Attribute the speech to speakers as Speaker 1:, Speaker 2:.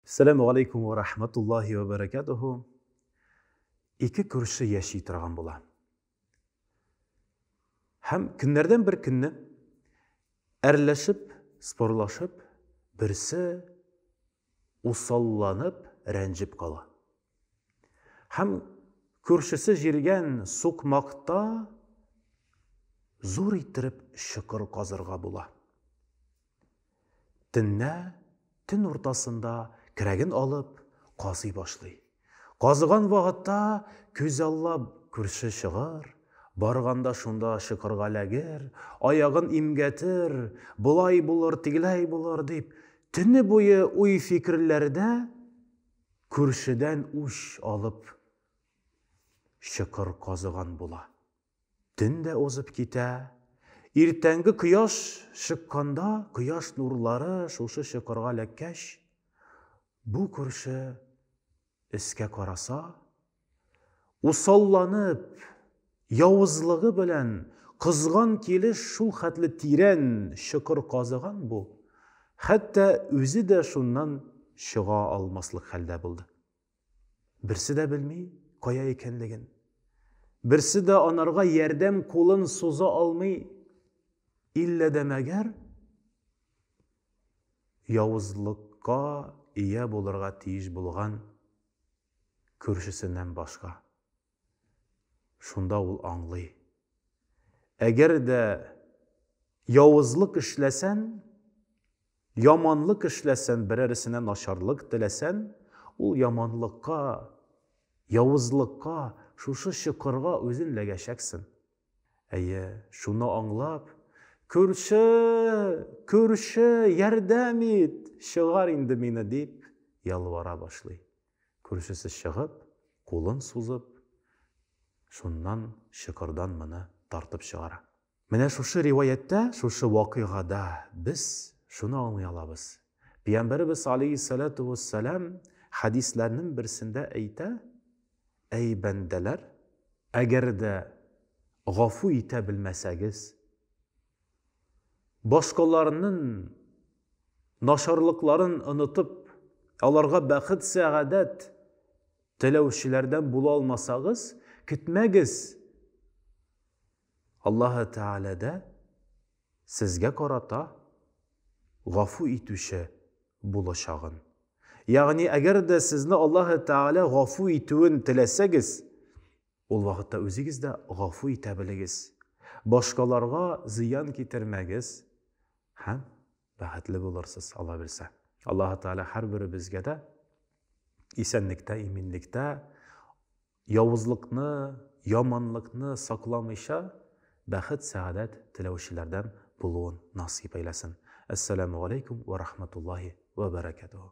Speaker 1: Сәламу алейкум ва рахматуллахи ва баракатуху. Ике күрше яши торган була. Һәм көннәрдән бер көнне әрләшеп, спорлашып, берсе усалланып, рәнҗеп кала. Һәм күршесе җиргән сукмакта зур иттереп чокыр казырга була. Төннә, төн уртасында керәген алып, казый башлый. Казыган вакытта күзаллап күрше чыгар, барганда шунда чокырга эләгер, аягын имгәтер, болай булыр, тегеләй булыр дип, төне буе уй-фикерләрдә күршедән үч алып чокыр казыган була. Төн дә узып китә. Иртәнге кояш чыкканда, кояш нурлары шушы чокырга эләккәч, бу күрше өскә караса, усалланып, явызлыгы белән кызган килеш шул хәтле тирән чокыр казыган бу, хәтта үзе дә шуннан чыга алмаслык хәлдә булды. Берсе дә белми, кая икәнлеген. Берсе дә анарга ярдәм кулын суза алмый. Иллә дә мәгәр явызлыкка ия булырга тиеш булган күршесеннән башка. Шунда ул аңлый. Әгәр дә явызлык эшләсән, яманлык эшләсән, берәрсенә начарлык теләсән, ул яманлыкка, явызлыкка, шушы чокырга үзен ләгәчәксен. Әйе, шуны аңлап, күрше, күрше, ярдәм ит, чыгар инде мине, дип ялвара башлый. Күршесе чыгып, кулын сузып, шуннан чокырдан моны тартып чыгара. Менә шушы риваятьтә, шушы вакыйгада без шуны аңлый алабыз. Пәйгамбәребез алейһиссалату вассалам хәдисләрнең берсендә әйтә, Әй бәндәләр, әгәр дә гафу итә белмәсәгез, башкаларның начарлыкларын онытып, аларга бәхет-сәгадәт теләүчеләрдән була алмасагыз, көтмәгез, Аллаһы Тәгаләдә сезгә карата гафу итүче булачагын. Ягъни, әгәр дә сезне Аллаһы Тәгалә гафу итүен теләсәгез, Ул вакытта үзегез дә гафу итә белегез, башкаларга зыян китермәгез һәм бәхетле булырсыз, Алла бирсә. Аллаһы Тәгалә һәрберебезгә дә исәнлектә, иминлектә, явызлыкны, яманлыкны сакламыйча, бәхет, сәгадәт теләүчеләрдән булуын насыйп әйләсен. Әссәламү галәйкүм вә рахматуллаһи вә бәрәкәтүһү.